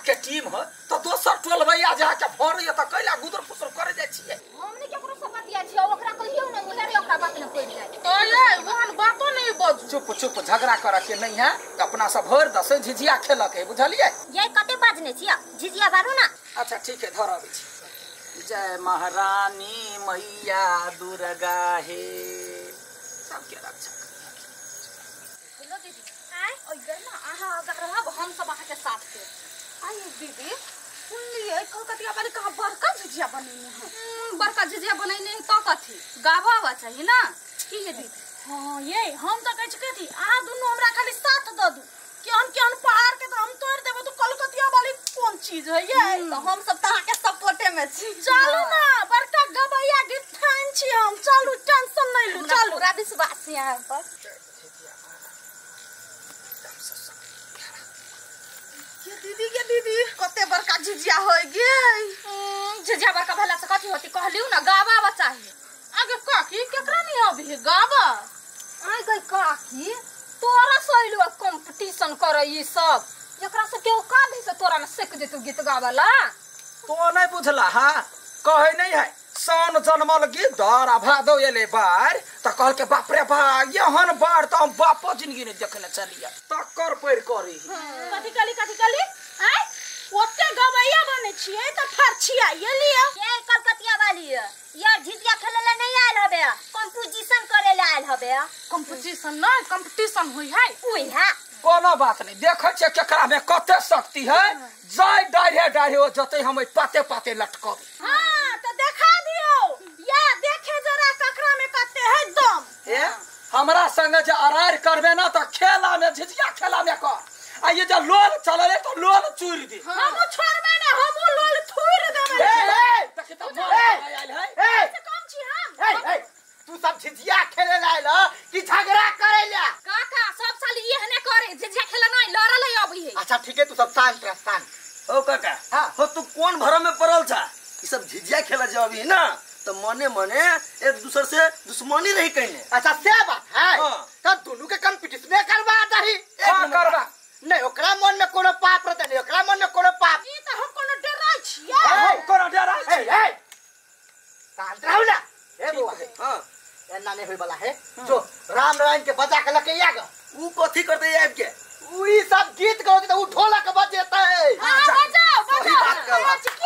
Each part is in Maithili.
के टीम है तो दोसर टोल भैया जा के भरैया त कैला गुदर फुसर करे जाय छियै। हमनी केकरो से बतिया छियै ओकरा कहियो न मुहरे ओकरा बात न पड़ि जाय। तो ये वहन बातो नहीं बजू। चुप चुप झगड़ा करे के नहीं है अपना सब भर दसे झिझिया खेलक है बुझलियै। ये कते बाजने छियै झिझिया बारू ना। अच्छा ठीक है धर अबै छी। जय महारानी मैया दुर्गा हे सबके रक्षा करियो। दीदी आय ओइ ना अहाँ अगर रहब हम सब अहाँ के साथ के। आय दीदी सुनलियै कलकतिया वाली कहाँ बड़का झिझिया बनेने है। बड़का झिझिया बनेने है तो कथी गाबो आवा चाहिए ना की ये दीदी। हां ये हम त कहै छी कथी अहाँ दुनू हमरा खाली साथ द दू केहन केहन पहाड़ के तो हम तोड़ देबो तो कलकतिया वाली कोन चीज है ये। तो हम सब त अहाँ के सपोर्टे में छी। चलू ना बड़का गबैया गिठान छी हम चलू टेंशन नहीं लू चलू। पूरा विश्वास है अहाँ पर। ये दीदी कते बड़का झिझिया होय गेल। झिझिया बड़का भेला से कथी होती कहलियौ ना गाबा आवा चाहिए। आगे काकी केकरा नहीं आबी है गाबा। आइ गई काकी तोरा सैलु कंपटीशन करे ई सब एकरा से केओ काधी से तोरा में सेक देतौ गीत गावला। तो नहीं बुझला हा कहे नहीं है सन जनमल गिदर आ भादो एले बार त कहल के बाप रे बा एहन बार त हम बापो जिंदगी नहीं देखने चलिए तक्कर पैर करी। कथी कहली कथी कहली आय ओते गबैया बने छियै त फरछिया ये लियो। ये कलकतिया वाली यार झिझिया खेले ला नहीं आयल हबे कंपोजिशन करे ला आयल हबे। कंपोजिशन नहीं कंपटीशन होई है ओई है। कोनो बात नहीं देखै छियै केकरा में कते शक्ति है जाय डाढ़े डाढ़े ओ जते हम पाते पाते लटकब। हां त देखा दियो या देखे जरा ककरा में कते है दम। ए हमरा संग जे अरार करबे ना त खेला में झिझिया खेला में कर आ ये जे लोल चलले तो लोल चूर दे। हमहु छोड़बे ना हमहु लोल थूर देबै। ए ए देखि त आयल है ए से कम छी हम। ए ए तू सब झिझिया खेले ला आयल कि झगड़ा करे ला? काका सब साल एहने करे झिझिया खेले नहीं लड़ले अबै है। अच्छा ठीक है तू सब शांत रह शांत। ओ काका हां हो तू कोन भरम में पड़ल छा? ई सब झिझिया खेला जाव अभी ना तो मने मने एक दूसर से दुश्मनी रही कहने। अच्छा से बात है तो दोनों के कंपटीशन करवा दही। हां करवा नहीं ओकरा मन में कोनो पाप रहते नहीं ओकरा मन में कोनो पाप। ई त हम कोनो डराय छियै। हम कोनो डराय छी। ए शांत रहू ना ए बुआ। हां एना नहीं होय वाला है जो राम नारायण के बजा के लके आग ऊ कथी करते आब के ऊ ई सब गीत गाते त ऊ ढोलक बजेते। हां बजाओ बजाओ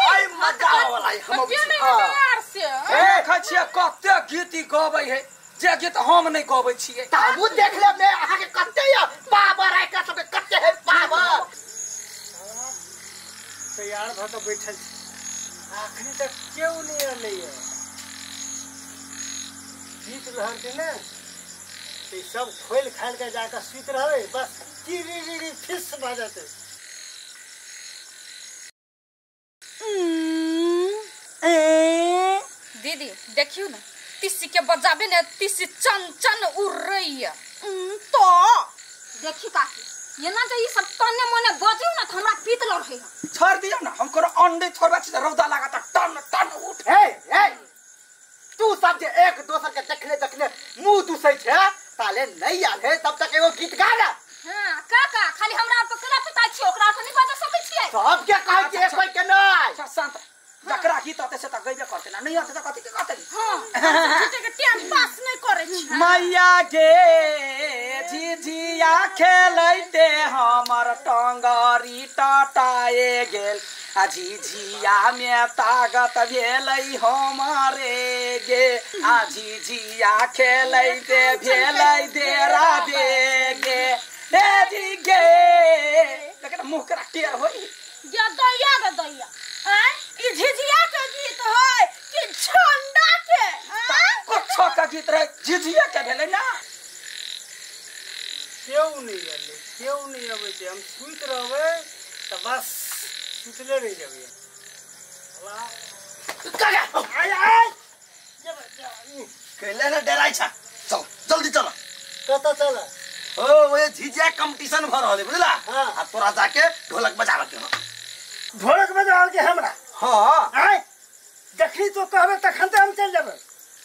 आई मजा वाला हम यार से देखै छियै कते गीत गबै है जे गीत हम नहीं गबै छियै। त हमहु देख लेब ने अहाँ के कते या पावर है एकरा सबके कते है पावर। तैयार भ के बैठल छी आखनी तक केओ नहीं अलै है जीत रहल छै ने ते सब खोल खाल के जाके सुति रहबै बस की री री री फिस भ जेतै। दीदी देखियो ना तीसी के बजाबे ने तीसी चन चन उड़ैया। तो देखी काकी एना जे ई सब तने मने बजियो ना त हमरा पीत लड़ै है। छोड़ दियो ना हम कोनो अंडे छोड़बा छी रौदा लागत टन टन उठ। ए ए तू सब जे एक दोसर के देखले देखले मुंह दुसै छै ताले नहीं आल है तब तक एगो गीत गा ना। हां काका खाली हमरा पर केना पिताइ छी ओकरा पर नहीं बजा सकै छियै। सब के कहै छी एक के नहीं। अच्छा शांत जकरा गीत आते से त गइबे करते ना नहीं आते त कथि के कहते। हां झूठे के टाइम पास नहीं करे छी। मैया गे झिझिया खेलैते हमर टंगरी टटाए गेल आ झिझिया में ताकत भेलै हमरे गे आ झिझिया खेलैते भेलै देरा बेगे हे जी गे। लेकिन मुँह करा टेर होई गे दैया गे दैया आय ई झिझिया के गीत होय कि झंडा के? कुछो के गीत रहे झिझिया के भेलै ना। केओ नहीं अलै केओ नहीं अबै छै हम सुति रहबै त बस सुतले रहि जेबै। काका आय आय कैले ना डराइ छा चल जल्दी चल। कत चल? ओ ओए झिझिया कंपटीशन भ रहल है बुझला। आ तोरा जाके ढोलक बजावे के। ढोलक बजावे के हमरा? हां आय जखनी तो कहबे तखन त हम चल जेबै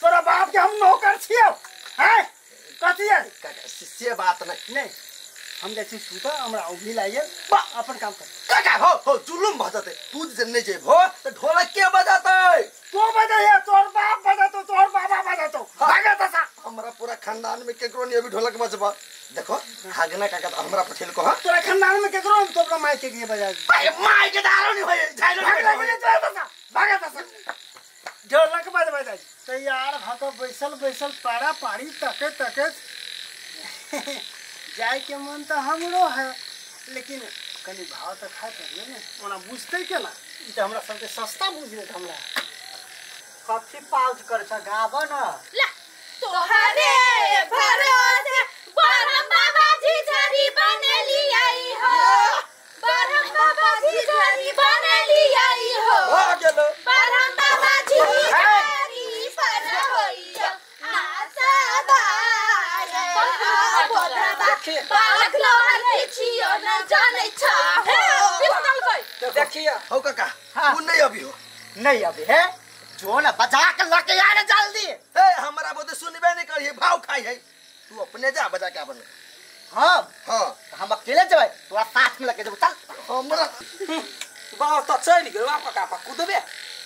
तोरा बाप के हम नौकर छियौ। आय कथी है काका से बात नहीं नहीं हम जाइ छी सुता हमरा औंघी लागि गेल अपन काम कर काका हो हो जुलुम भ जतै तू जे नहीं जेबहो त ढोलक के बजातै तू बजाइए तोहर बाप बजातो तोहर बाबा बजातो भागा तसा हमरा पूरा खानदान में केकरो नहीं अभी ढोलक बजबा देखो हागना काका हमरा पठेल को हां तोरा खानदान में केकरो हम तोरा माई के बजा भाई माई के दारो नहीं होय झाइलो भागा भागा तसा ढोलक बजबा जाइ तैयार भक बैसल बैसल पारा पारी तके तके जाय के मन तो हमरो है लेकिन कनी भाव तो खाए पड़ले ने ओना बुझते केना ई त हमरा सबके सस्ता बुझ लेत हमरा कथी पाउज कर छ गाब न ला तोहरे भरोसे बरहम बाबा झिझरी बनेली आई हो बरहम बाबा झिझरी बनेली आई हो हो गेलो बरहम बाबा झिझरी पर होइयो आशा बारे बालक लोहर छियो न जानै छ देखिए हो काका तू नहीं अभी हो नहीं अभी है जो ना बजा के लके आ रे जल्दी ए हमरा बोते सुनबे नहीं करी भाव खाई है तू अपने जा बजा के अपन हां हां हम अकेले जेबै तोरा साथ में लके जेबै चल हमरा बाप त चलि गेल बाप काका कुदबे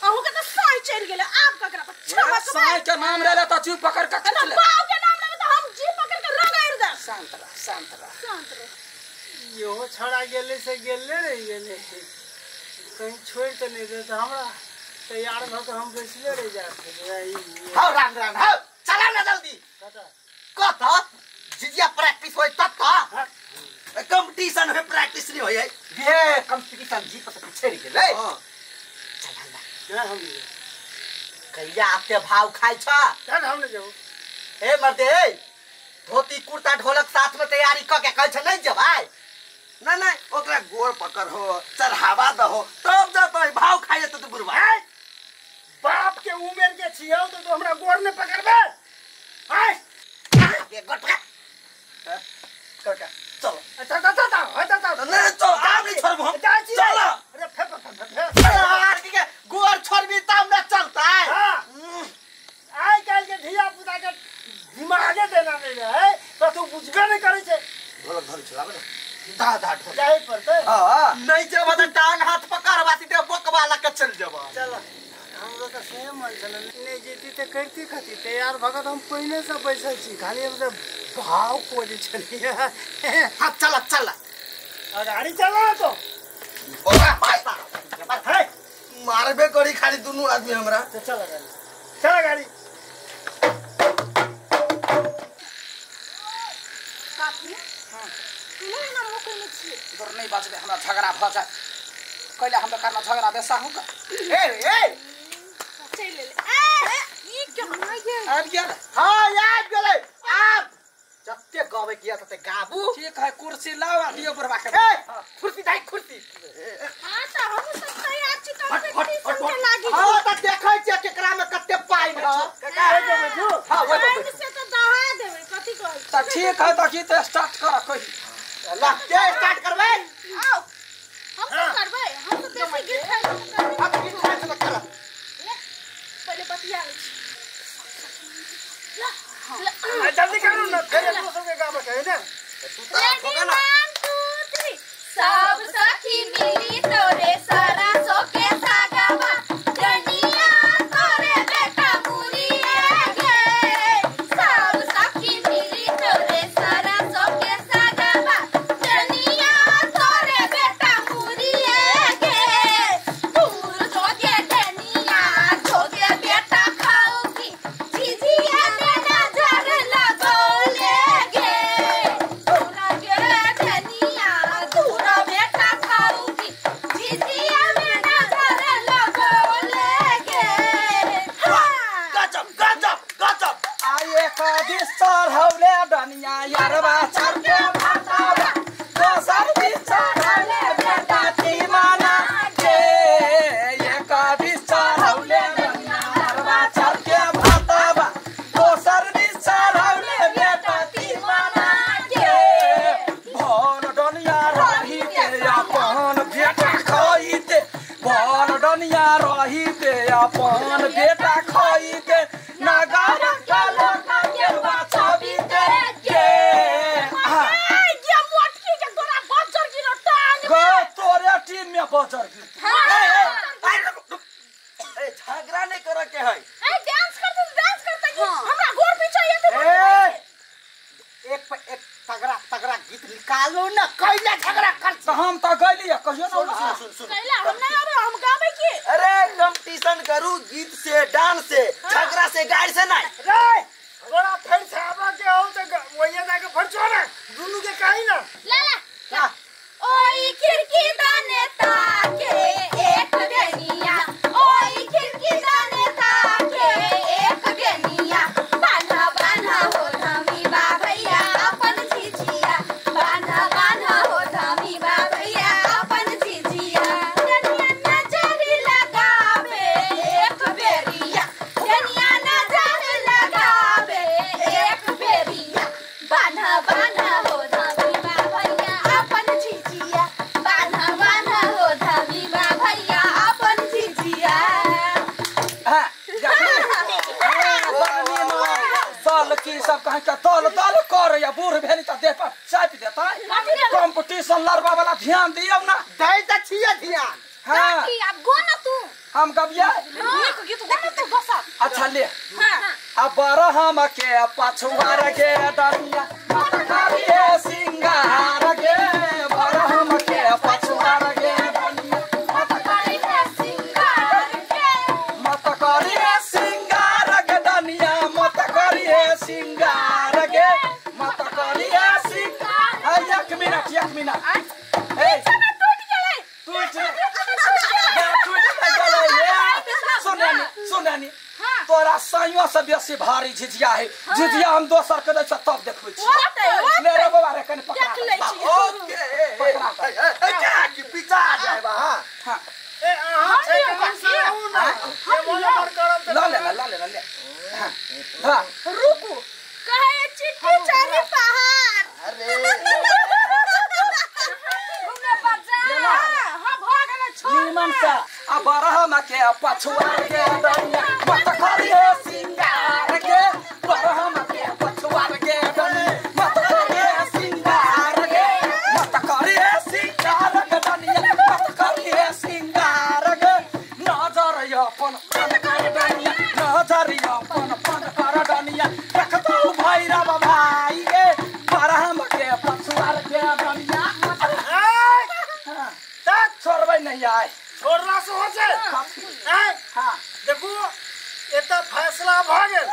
अहू के त साई चलि गेल आब ककरा पर छमा साई के नाम ले ले त चुप पकड़ के खींच ले बाप के नाम लेबे त हम जी पकड़ के रगड़ दे शांत रह शांत रह शांत रह इहो छड़ा गेले से गेले रहि गेले कहीं छोड़ त नहीं दे त हमरा तैयार भ के हम बैसले रह जात हां राम राम हां चला ना जल्दी कत झिझिया प्रैक्टिस होय तत कंपटीशन है प्रैक्टिस नहीं होय ये कंपटीशन जी पर पीछे रह गेलै हां चला ना ना हम कहिया आते भाव खाइ छ चल हम ले जाऊ ए मर्दे धोती कुर्ता ढोलक साथ में तैयारी क के कहै छ नहीं जेबै ना ना ओकरा गोर पकड़ हो चढ़ावा दहो तब जतै भाव खाइ जतै त बुढ़वा बाप के उमेर के छियौ तो हमरा गोर ने पकड़बे आय के गोर पकड़ काका चलो अच्छा अच्छा अच्छा अच्छा नहीं चल आब नहीं छोड़ब हम चल अरे फे फे यार के गोर छोड़बी तब ना चलतै हां आइ काल के धिया पुता के दिमागे देना नहीं है त तू बुझबे नहीं करै छै ढोलक धरि चलाबे ना दा दा ढोलक जाय पड़तै हां नहीं जेब त टांग हाथ पकड़बा सीधे बोकवा लके चल जेब चल हमरो त सेम मन छल नहीं जीती त करती खती तैयार भगत हम पहिने से बैसल छी खाली हम भाव खोजे छलिए हां चल चल गाड़ी चला तो भाई मारबे करी खाली दोनों आदमी हमरा चल गाड़ी चल गाड़ी काकी हां नहीं ना रोकै नै छी इधर नहीं बचबे हमरा झगड़ा भ जाए कैला हमरा कारण झगड़ा बेसा होगा ए ए चल ले ए ई केना गेल आबि गेल हां आबि गेलै आब जते गावे किया तते गाबू ठीक है कुर्सी लाओ आ दियो बुढ़वा के ए कुर्सी दाई कुर्सी हां त हम सब तैयार छी कंपटीशन के लागी हां त देखै छियै केकरा में कते पाइ ह काका हे बैठू हां पाइन से त दहा देबै कथि कहै त ठीक है त गीत स्टार्ट कर कही ला के स्टार्ट करबै आओ हम तो करबै हम तो बेसी गीत खाइ छी अब गीत खाइ छी त कर ले पहिले बतिया लै छी ला जल्दी करू ना फिर दोसर के गाबे के है ना तू त ठोका ना 1 2 3 सब सखी मिली तोरे सारा सोके सागावा जनिया तोरे बेटा मुरिए गे सब सखी मिली तोरे सारा सोके सागावा जनिया तोरे बेटा मुरिए गे दूर जोगे जनिया जोगे बेटा खाऊगी झिझिया में नजर लगोले गे तोरा गे जनिया दूर बेटा खाऊगी झिझिया में नजर लगोले गे गजब गजब गजब आये कदी चढ़ौले डनिया यारबा चढ़ के भातावा दोसर दिन चढ़ौले बेटा तीमाना के ये कदी चढ़ौले डनिया यारबा चढ़ के भातावा दोसर दिन चढ़ौले बेटा तीमाना के भन डनिया रही के अपन बेटा खइते भन डनिया रही ते अपन बेटा खइते नगर के लोक के बचाबी ते के ए ये मोटकी बजर गिरतै। ए झगड़ा नहीं करे के है। ए डांस कर तू डांस करता कि हमरा गोर पीछे ये तो एक पर एक तगड़ा तगड़ा गीत निकालो ना कैला झगड़ा कर। तो हम तो गइली कहियो ना। सुन सुन कैला हम नहीं आबे हम गाबै की। अरे कंपटीशन करू गीत से डांस से झगड़ा से गाड़ी से नहीं। रे थोड़ा फिर से आबा के हो तो वही जाके फरचो ना दुनु के कहीं ना ला ला। ओई खिड़की दने ताके एक बेनिया ओई खिड़की दने ताके एक बेनिया बान्हा बान्हा हो धमी बा भैया अपन झिझिया बान्हा बान्हा हो धमी बा भैया अपन झिझिया डनिया नजर लगावे एक बेरिया डनिया नजर लगावे एक बेरिया बान्हा बान्हा हो धमी बा भैया अपन झिझिया बान्हा बान्हा हो धमी बा भैया अपन झिझिया। हां दल की सब कहे के दल दल कर या बूढ़ भेली त देह पर चापि देता। कंपटीशन लड़बा वाला ध्यान दियौ ना। दै त छियै ध्यान। हां की अब गो ना तू हम गबिया नीक गीत गो ना तू बस। अच्छा ले। हां अब बरहम के पछुआर के दनिया मत करिए सिंगार के बरहम के पछुआर के दनिया मत करिए सिंगार के मत करिए सिंगार के दनिया मत करिए सिंगार के मत करिए सिंगार। एक मिनट एक मिनट ए टूट गेलै टूट टूट गेलै। सुनानी सुनानी तोरा साइयो से बेसी भारी झिझिया है। झिझिया हम दोसर के दै छ तब देखबै छी। मेरे बाबा रे कनि पकड़ा देख लै छी। ओके ए क्या की पीछा आ जाएबा। हां हां ए अहाँ छै कम से आउ ना ये मन मन करब त ल ले ल ले ले। हां रुकू कहे चिट्ठी चढ़ी पहाड़। अरे घूमे बाजार। हां भ गेलै छोड़ निमन सा अब बरहम के पछुआर के दनिया मत करिए सिंगार के बरहम के पछुआर के दनिया मत करिए सिंगार के मत करिए सिंगार के दनिया मत करिए सिंगार के नजर अपन पन कर दनिया नजर अपन पन कर दनिया रखतौ भैरव भाई के बरहम के पछुआर के दनिया। हां छोड़बै नहीं आय छोड़ला से हो छै। हां देखू एता फैसला भ गेल।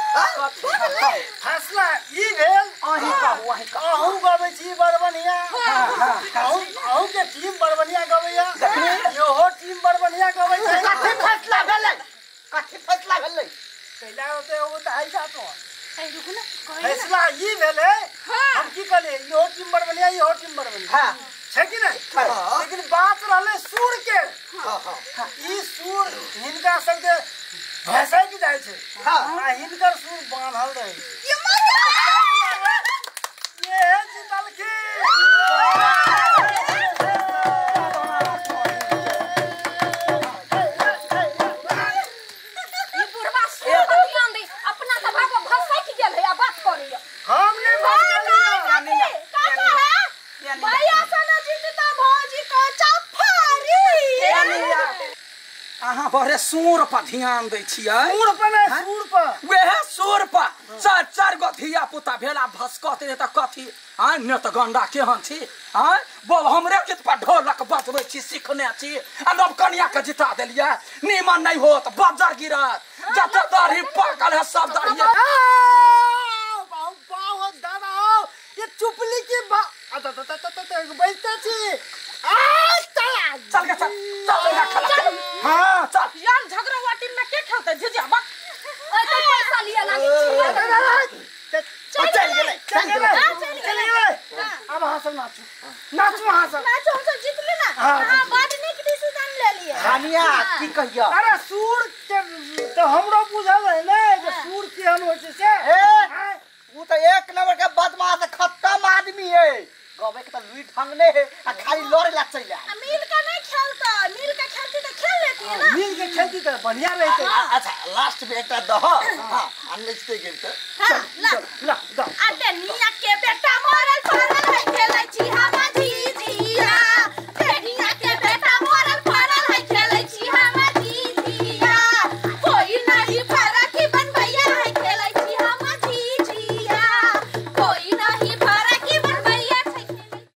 फैसला ई भेल अहीं कहू अहीं कहू। अहूँ गबै छी बड़ बढ़िया। अहूँ अहूँ के टीम बड़ बढ़िया गबैया इहो टीम बड़ बढ़िया गबै छै। कथी फैसला भेलै कथी फैसला भेलै कैला होते ओ त आई जातो। ए रुकू ना फैसला ई भेलै हम की कहलियै इहो टीम बड़ बढ़िया इहो टीम बड़ बढ़िया। हां छै कि नहीं। लेकिन बात रहलै सुर के। ई सुर हिनका सबके भसैक जाइ छै आ हिनकर सुर बान्हल रहै छै। ये जीतलखिन। ई बुढ़वा सुर पर ध्यान दे अपना त भागो भसैक गेल है आ बात करैया। हम नहीं भसकलियै। काका है भैया से न जीतता भौजी को चफारी। अहाँ बड़े सुर पर ध्यान दै छियै। सुर पर नहीं सुर पर वेहे सुर पर चार चार गो धिया पुता भेला भसकत रहे त कथी आँ ने त गंडा केहन छी आँ बोल हमरे गीत पर ढोलक बजबै छी सिखने छी आ नव कनिया के जिता देलियै। नीमन नहीं होत बजर गिरत जते दाढ़ी पाकल है सब दाढ़ी। बाहु बाहु दादा हो ये चुपली की बा अता ता ता ता बैठते छी आ चल के चल चल ना खला। हां चल यार झगड़ा हुआ टीम में के खेलते झिझिया बक ओए तो पैसा लिया लागी छी। चल गेलै चल गेलै चल गेलै। अब अहाँ सब नाचू नाचू अहाँ सब नाचू हम सब जीतली ना। हां बड नीक डिसीजन ले लिए हानिया की कहिया। अरे सुर के त हमरो बुझल है ने जे सुर केहन होइ छै से। ए उ त एक नंबर के बदमाश खत्म आदमी है। गबै के त लुई ढंग नै है आ खाली लड़े ला चलि आयल। आ मिल के नहीं खेलता मिल के खेलती त खेल लेती है ना। मिल के खेलती त बढ़िया रहते। अच्छा लास्ट में एकटा दह। हां आ नचते गेल त हां ला ला